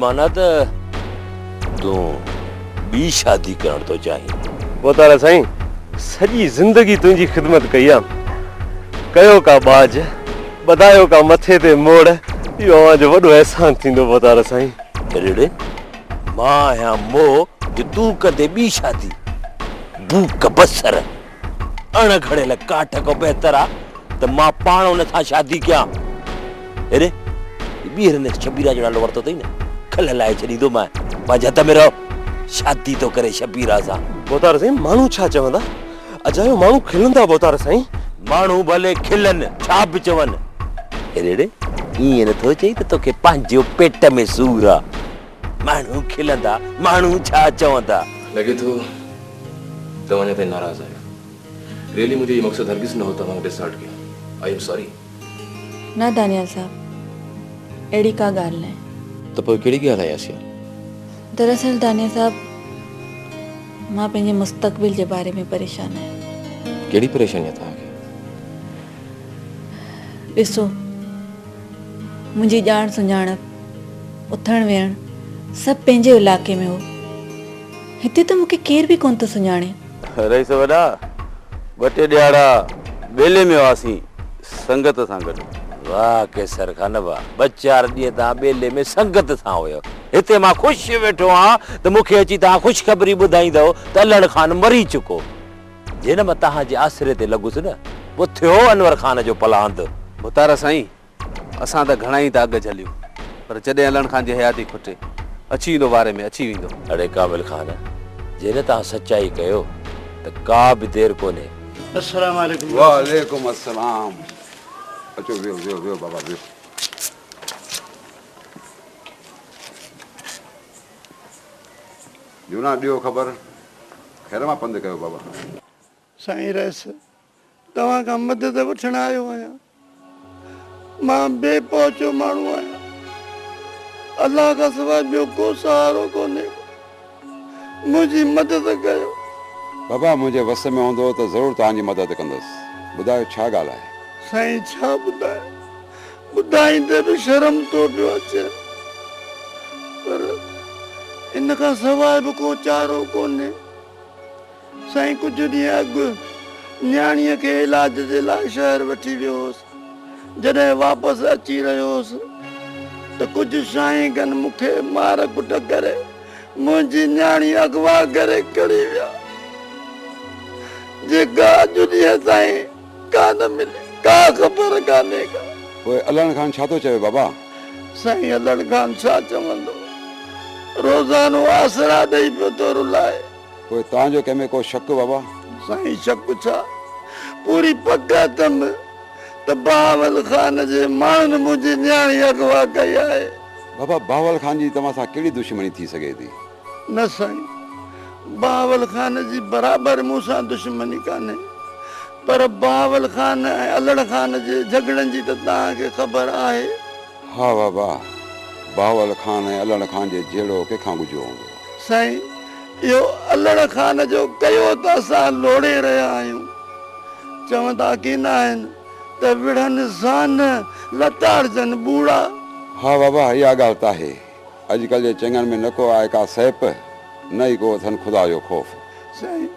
معنيٰ ته تون ٻي شادي ڪرڻ ٿو چاهين. ڀوتارا سائين، سڄي زندگي تنهنجي خدمت ڪئي آ. ڪيو ڪا ٻاجهه، ٻڌايو ڪا مٿي تي موڙ، اهو اوهان جو وڏو احسان ٿيندو ڀوتارا سائين. ڙي، مان آهيان موهه جو تون ڪندين ٻي شادي. بوڪ بصر، اڻ گهڙيل ڪاٺ کان بهتر آ ته مان پاڻ ان سان شادي ڪيان. هيڏي، هي ٻيهر هن شبيرا جو نالو ورتو اٿئي نه، کل لاهي ڇڏيندومانء. پنهنجي هٿ ۾ رهه. شادي ٿو ڪري شبيرا سان. ڀوتار سائين، ماڻهو ڇا چوندا؟ اجايو ماڻهو کلندا ڀوتار سائين. ماڻهو ڀلي کلن، ڇا به چون. هيڏي، ائين نٿو چئين ته توکي پنهنجو پيٽ ۾ سور آ. ماڻهو کلندا، ماڻهو ڇا چوندا؟ لڳي ٿو توهان اڃا تائين ناراض آهيو. ريئلي منهنجو اهو مقصد هرگز نه هو توهان کي ڊسهارٽ ڪيان. I am sorry. نه دانيال صاحب، اهڙي ڪا ڳالهه ناهي. ته پوء ڪهڙي ڳالهه آهي آسيا؟ دراصل دانيال صاحب، مان پنهنجي مستقبل جي باري ۾ پريشان آهيان. ڪهڙي پريشاني آهي توهان کي؟ ڏسو، منهنجي ڄاڻ سڃاڻپ، اٿڻ ويهڻ سڀ پنهنجي علائقي ۾ هو. هتي ته مون کي ڪير به ڪونه ٿو سڃاڻي. رئيس وڏا، ٻه ٽي ڏهاڙا ٻيلي ۾ هئاسين سنگت سان گڏ. واهه قيصر خان واهه، ٻه چار ڏينهن توهان ٻيلي ۾ سنگت سان هيؤ. هتي مان خوش ويٺو آهيان ته مون کي اچي توهان خوشخبري ٻڌائيندؤ ته علڻ خان مري چڪو. جي نه مان توهان جي آسري تي لڳس نه، پوء ٿيو انور خان جو پلاند. ڀتار سائين، اسان ته گهڻا ئي داغ جهليون، پر جڏهن علڻ خان جي حياتي کٽي، اچي ويندو واري ۾ اچي ويندو. اڙي ڪامل خان، جي نه توهان سچائي ڪيو ته ڪا به دير ڪونهي. السلام عليڪم. وعليڪم السلام. اچو ويهو ويهو ويهو بابا ويهو. جونا ڏيو خبر خير مان پنڌ ڪيو بابا. سائين رئيس توهان کان مدد وٺڻ آيو آهيان. مان بي پهچو ماڻهو آهيان. الله کان سواء ٻيو ڪو سهارو ڪونهي ڪو. منهنجي مدد ڪيو. بابا منهنجي وس ۾ هوندو ته ضرور توهان جي مدد ڪندس. ٻڌايو ڇا ڳالهه آهي؟ سائين ڇا ٻڌايان. ٻڌائيندي به شرم ٿو پيو اچي. پر ان کان سواء به ڪو چارو ڪونهي. سائين ڪجهه ڏينهن اڳ نياڻيء کي علاج جي لاء شهر وٺي ويو هوس. جڏهن واپس اچي رهيو هوس ته ڪجهه شاهينگن مون کي مار ڪٽ ڪري منهنجي نياڻي اغوا ڪري کڻي ويا، جيڪا اڄ ڏينهن تائين ڪانه ملي، ڪا خبر ڪانهي ڪا. پوء علڻ خان ڇا ٿو چوي بابا؟ سائين علڻ خان ڇا چوندو، روزانو آسرا ڏئي پيو ٿو رلائي. پوء توهان جو ڪنهن ۾ ڪو شڪ بابا؟ سائين شڪ ڇا، پوري پڪ اٿم ته بهاول خان جي ماڻهن منهنجي نياڻي اغوا ڪئي آهي. بابا بهاول خان جي توهان سان ڪهڙي دشمني ٿي سگهي ٿي؟ نه سائين، بهاول خان جي برابر مون سان دشمني ڪانهي، پر بهاول خان ۽ الڙ خان جي جهڳڙن جي ته توهان کي خبر آهي. ها بابا، بهاول خان ۽ الڙ خان جي جهيڙو ڪنهن کان ڳجهو هوندو؟ سائين، اهو الڙ خان جو ڪيو ته اسان لوڙي رهيا آهيون. چوندا ڪين آهن ته وڙهن زان، لتاڙجن ٻوڙا. ها بابا، اها ڳالهه ته آهي. اڄڪلهه جي چڱن ۾ نه ڪو آهي ڪا سهپ، نه ئي ڪو اٿن خدا جو خوف. سائين،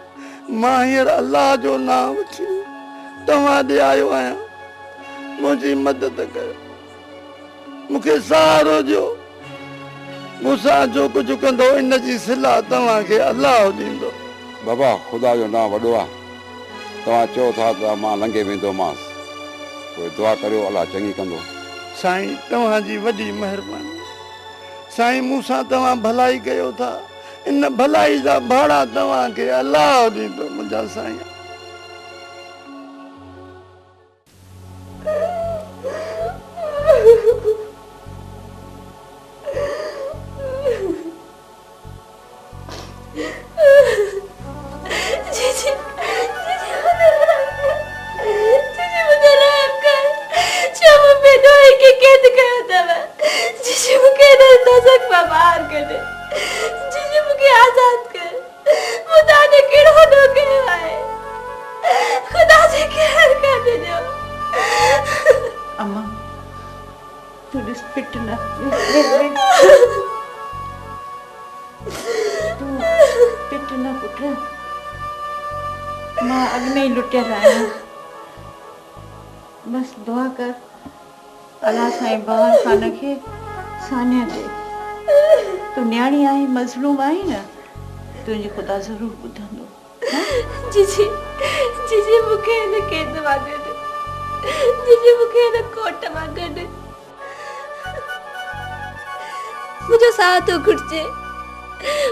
مان هينئر الله جو نانء وٺي توهان ڏي آيو آهيان. منهنجي مدد ڪيو. مون کي سهارو ڏيو. مون سان جو ڪجهه ڪندؤ ان جي صلا توهان کي الله ڏيندو. بابا خدا جو نانء وڏو آ. توهان چئو ٿا ته مان لنگهي ويندومانس. پوء دعا ڪريو الله چڱي ڪندو. سائين توهان جي وڏي مهرباني. سائين مون سان توهان ڀلائي ڪيو ٿا. ان ڀلائي جا ڀاڙا توهان کي الله ڏيندو منهنجا سائين. مون توهان جو ڪهڙو ڏوهه ڪيو آهي؟ خدا جي قهر کان ڊڄو. امان، تون ڏس ڦٽ نه. ويهه ويهه. نه پٽ. مان اڳ ۾ ئي لٽيل آهيان. بس دعا ڪر الله سائين بهار خان کي ساڃهه ڏي. تون نياڻي آهين مظلوم آهين نه تنهنجي خدا ضرور ٻڌندو. جيجي جيجي مون کي هن قيد مان ڪڍ جيجي مون کي هن ڪوٽ مان ڪڍ. منهنجو ساهه ٿو گهٽجي.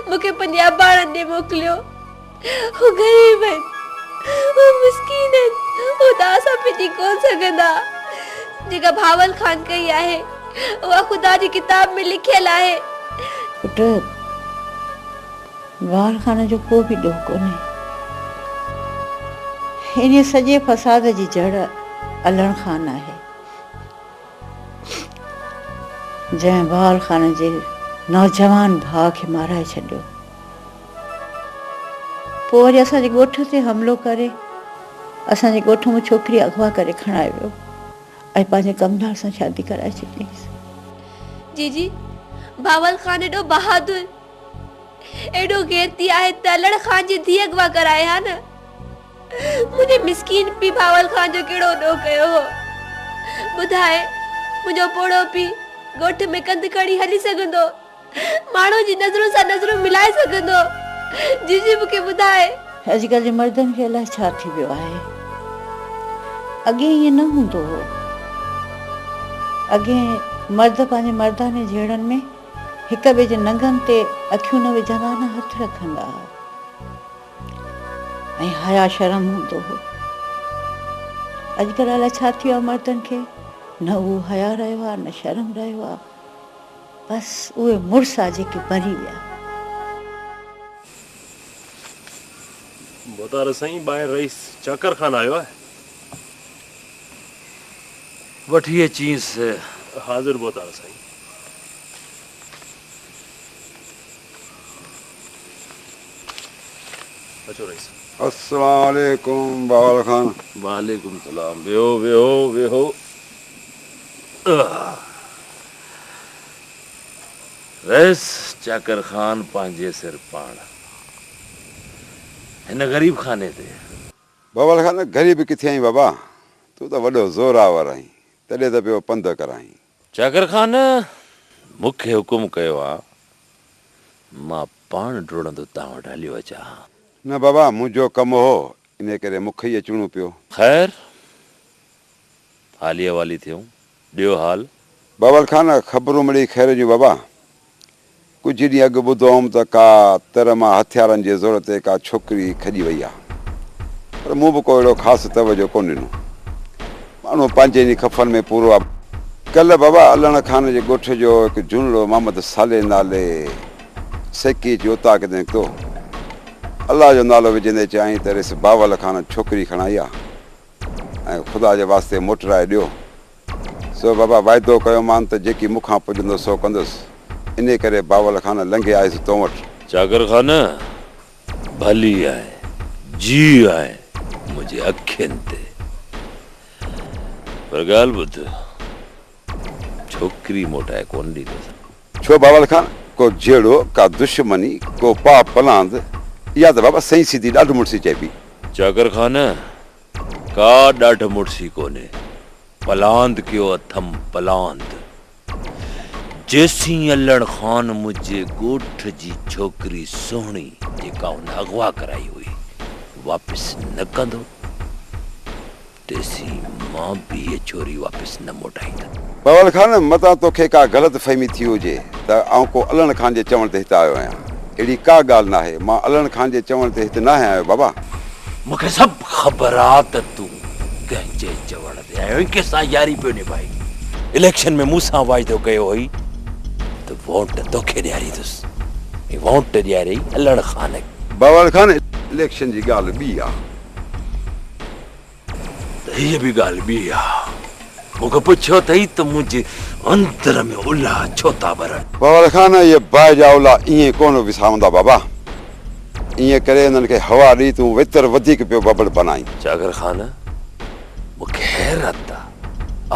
مون کي پنهنجي اباڻن ڏي موڪليو. هو غريب آهن، هو مسڪين آهن، هو توهان سان پڄي ڪونه سگهندا. جيڪا بهاول خان ڪئي آهي، اها خدا جي ڪتاب ۾ لکيل آهي. پٽ، بهاول خان جو ڪو به ڏوهه ڪونهي. انهيء سڄي فساد جي جڙ علڻ خان آهي. جنهن بهاول خان جي نوجوان ڀاء کي مارائي ڇڏيو. پوء وري اسان جي ڳوٺ تي حملو ڪري اسان جي ڳوٺ مان ڇوڪري اغوا ڪري کڻائي ويو ۽ پنهنجي ڪمدار سان شادي ڪرائي ڇڏيائينس. جيجي، بهاول خان ايڏو بهادر، ايڏو غيرتي آهي ته علڻ خان جي ڌيء اغوا ڪرائي ها نه. منهنجي مسڪين پيء بهاول خان جو ڪهڙو ڏوهه ڪيو هو؟ ٻڌاء، منهنجو پوڙهو پيء ڳوٺ ۾ ڪنڌ کڻي هلي سگهندو؟ ماڻهن جي نظرن سان نظرون ملائي سگهندو؟ جيجي مون کي ٻڌاء. اڄڪلهه جي مردن کي الائي ڇا ٿي ويو آهي. اڳي ائين نه هوندو هو. اڳي مرد پنهنجي مرداني جهيڙن ۾ هڪ ٻئي جي ننگن تي اکيون نه وجهندا نه هٿ رکندا ها. ۽ حيا شرم هوندو هو. اڄڪلهه الائي ڇا ٿي ويو آهي مردن کي، نه اهو حيا رهيو آهي نه شرم رهيو آهي. بس اهي مڙس آ جيڪي مري ويا. ڀوتار سائين ٻاهر رئيس چاڪر خان آيو آهي. وٺي اچينس. حاضر ڀوتار سائين. اچو رئيس. السلام عليڪم بهاول خان. وعليڪم السلام ويهو ويهو ويهو. رئيس چاڪر خان پنهنجي سر پاڻ هن غريب خاني تي. بهاول خان غريب ڪٿي آهين بابا تون ته وڏو زوراور آهين تڏهن ته پيو پنڌ ڪرائين. چاڪر خان مون کي حڪم ڪيو آ مان پاڻ ڊوڙندو توهان وٽ هليو اچان ها. نه بابا منهنجو ڪم هو انهي ڪري مون کي ئي اچڻو پيو. خير حالي حوالي ٿيون ڏيو حال. بابل خان، خبرون مڙئي خير جون بابا. ڪجهه ڏينهن اڳ ٻڌو هوم ته ڪا تر مان هٿيارن جي زور تي ڪا ڇوڪري کڄي وئي آ. پر مون به ڪو اهڙو خاص توجهه ڪونه ڏنو. ماڻهو پنهنجن ئي خفن ۾ پورو آ. ڪلهه بابا علڻ خان جي ڳوٺ جو هڪ جهونڙو محمد صالح نالي سيڪي اچي اوطاق تي نڪتو. الله جو نالو وجهندي چيائين ته ريس باول خان ڇوڪري کڻائي آ. ۽ خدا جي واسطي موٽرائي ڏيو. سو بابا وعدو ڪيومان ته جيڪي مون کان پڄندو سو ڪندس. انهيء ڪري باول خان لنگهي آيس تو وٽ. چاڪر خان، ڀلي آئين، جيء آئين منهنجي اکين تي. پر ڳالهه ٻڌ، ڇوڪري موٽائي ڪونه ڏيندس. ڇو باول خان، ڪو جهيڙو، ڪا دشمني، ڪو پاء پلاند، اها ته بابا سئين سڌي ڏاڍ مڙسي چئبي. چاڪر خان، ڪا ڏاڍ مڙسي ڪونهي، پلاند ڪيو اٿم پلاند. جيسين علڻ خان منهنجي ڳوٺ جي ڇوڪري سهڻي جيڪا هن اغوا ڪرائي هئي، واپس نه ڪندو، تيسين مان به هيء ڇوري واپس نه موٽائيندس. بهرحال خان، متان توکي ڪا غلط فهمي ٿي هجي ته آئون ڪو علڻ خان جي چوڻ تي هت آيو آهيان. اهڙي ڪا ڳالهه ناهي. مان علڻ خان جي چوڻ تي هت ناهيان آيو بابا. مون کي سڀ خبر آ ته تون ڪنهن جي چوڻ تي آيو آهين، ڪنهن سان ياري پيو نڀائين. اليڪشن ۾ مون سان واعدو ڪيو هئي ته ووٽ توکي ڏياريندس ۽ ووٽ ڏياريئي علڻ خان کي. بهرحال خان، اليڪشن جي ڳالهه ٻي آ. ته هيء به ڳالهه ٻي آ. مون کان پڇيو اٿئي ته منهنجي اندر ۾ الا ڇو ٿا ٻرن؟ بابر خان، اهي باهه جا الا ائين ڪونه وسامندا بابا. ائين ڪري انهن کي هوا ڏئي تون ويتر وڌيڪ پيو ببڙ بنائين. چاڪر خان، مون کي حيرت آ،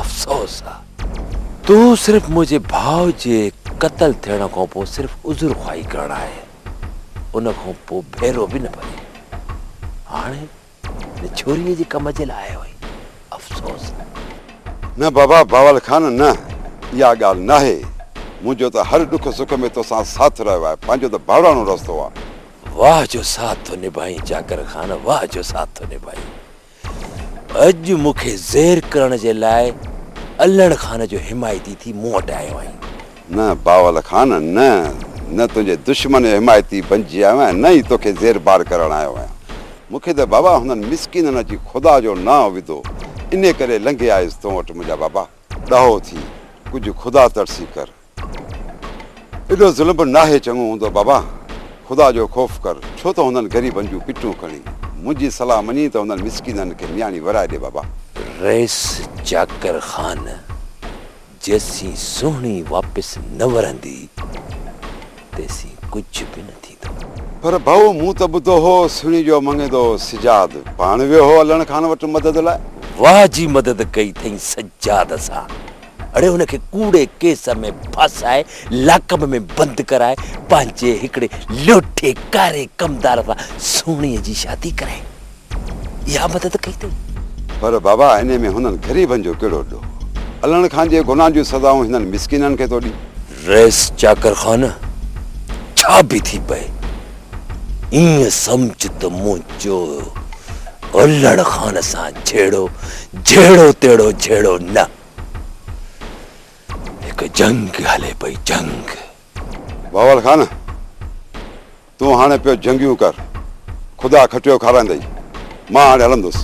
افسوس آ. تون صرف منهنجي ڀاء جي قتل ٿيڻ کان پوء صرف عذر خواهي ڪرڻ آئين. ان کان پوء ڀيرو به نه ڀري. هاڻي هن ڇوريء جي ڪم جي لاء آيو آهين. افسوس. نه بابا بهاول خان نه، اها ڳالهه ناهي. منهنجو ته هر ڏک سک ۾ توسان ساٿ رهيو آهي، پنهنجو ته ڀائراڻو رستو آهي. واهه جو ساٿ ٿو نڀائين چاڪر خان، واهه جو ساٿ ٿو نڀائين. اڄ مون کي زير ڪرڻ جي لاء علڻ خان جو حمايتي ٿي مون وٽ آيو آهين. نه باول خان نه، نه تنهنجي دشمن جو حمايتي بنجي آيو آهيان نه ئي توکي زير بار ڪرڻ آيو آهيان. مون کي ته بابا هنن مسڪينن اچي خدا جو نانء وڌو، انهي ڪري لنگهي آيس تو وٽ منهنجا بابا. ڏاهو ٿي ڪجهه خدا ترسي ڪر. ايڏو ظلم به ناهي چڱو هوندو بابا خدا جو خوف ڪر ڇو ٿو هنن غريبن جون پٽون کڻين منهنجي صلاح مڃين ته هنن مسڪينن کي نياڻي ورائي ڏي بابا. رئيس چاڪر خان جيسين سهڻي واپس نه ورندي تيسين ڪجهه به نه ٿيندو. پر ڀائو مون ته ٻڌو هو سهڻي جو مڱيندو سجاد پاڻ ويو هو علڻ خان وٽ مدد لاء. واهه جي مدد ڪئي اٿئين سجاد سان. اڙي هن کي ڪوڙي ڪيس ۾ ڦاسائي لاڪب ۾ بند ڪرائي پنهنجي هڪڙي لوٺي ڪاري ڪمدار سان سهڻيء جي شادي ڪرائي اها مدد ڪئي اٿئي. پر بابا انهي ۾ هنن غريبن جو ڪهڙو ڏوهه؟ علڻ خان جي گناهن جون سزائون هنن مسڪينن کي ٿو ڏين. رئيس چاڪر خان ڇا به ٿي پئي ائين سمجهه ته منهنجو علڻ خان سان جهيڙو جهڙو تهڙو جهيڙو نه، هڪ جنگ هلي پئي جنگ. بهاول خان تون هاڻي پيو جنگيون ڪر، خدا کٽيو کارائيندئي، مان هاڻي هلندس.